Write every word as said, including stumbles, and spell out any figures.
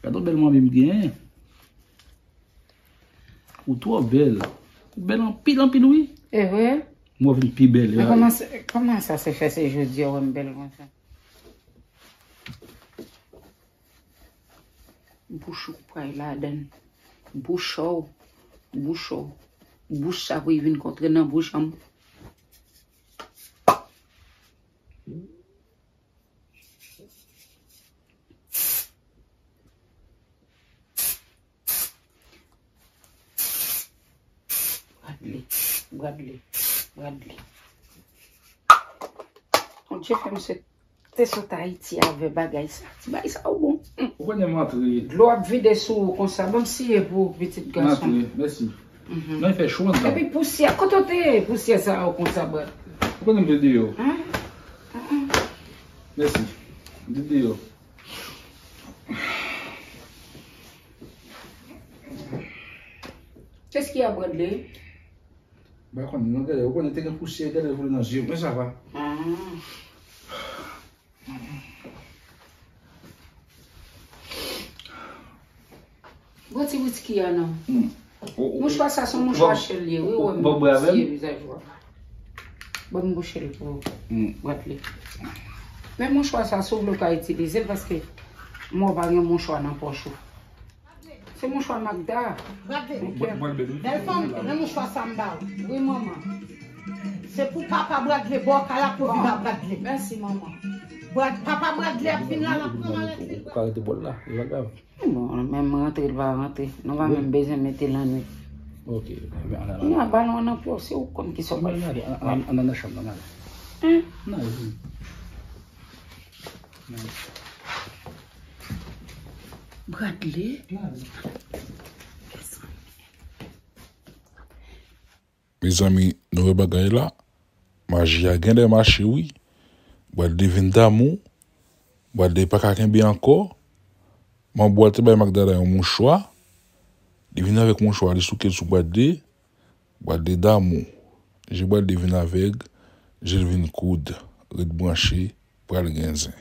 Gade yon bèl manmi m genyen. Ou twò bèl. Ou bèl anpil, anpil, wi. E vre? Mwen vin pi bèl, men kòman sa se fè se jodi a w wè m bèl konsa? Bouch ou pray ladan. Bouch ou. Bouch ou. Bouch sa pou li vin kontre nan bouch an. Bradley, Bradley, Bradley. Bondye fè m se te sot Ayiti avè bagay sa. Ti bagay sa ou bon. Ou konnen m antre. Dlo ap vide sou ou konsa. Ban m siye pou pitit gason. M antre, mèsi. Non, e fè cho anndan. Epi pousyè, kote w te ye pousyè sa yo konsa, Brad? Ou konnen m te deyò. Mèsi. M te deyò. Qu'est-ce qu'il y a, Bradley? M pa konn, non, gade, ou konnen te gen pousyè, gade, voule nan zye, men sa va. Bon ti whisky a non. Mouchwa sa se yon mouchwa chèl ye, wi, wè m siye vizaj ou a. Ban m bouche l pou Bradley. Men mouchwa sa, si w vle w ka itilize l, paske mwen pa gen mouchwa nan pòch ou. Se mouchwa Magda. Bradley. Bèl fanm, men mouchwa sa m ba ou. Wi, manman. Se pou papa Bradley ba w kay la pou viv a Bradley. Mèsi, manman. Brad, papa Bradley ap vin la, l ap pran malèt li. Ou ka rete bò l la, e pa grav. Bon, menm rantre, l pa rantre. Nou pa menm bezwen mete l annwit. Ok, ann ale. Kounye a, balon an nan pye w, se ou k konn kisa w pral fè. Ann ale, ann ale, ann ale nan chanm nan, ann ale. Ann ale. Bradley. Mezanmi, nou wè bagay la? Maji a genlè mache wi. Bradley vin damou. Bradley pa ka kenbe ankò. Manbo a te bay Magdala yon mouchwa. Li vin avèk mouchwa, li souke l sou Bradley. Bradley damou. Je Bradley vin avèg, je l vin koud. Ret branche, pral gen zen.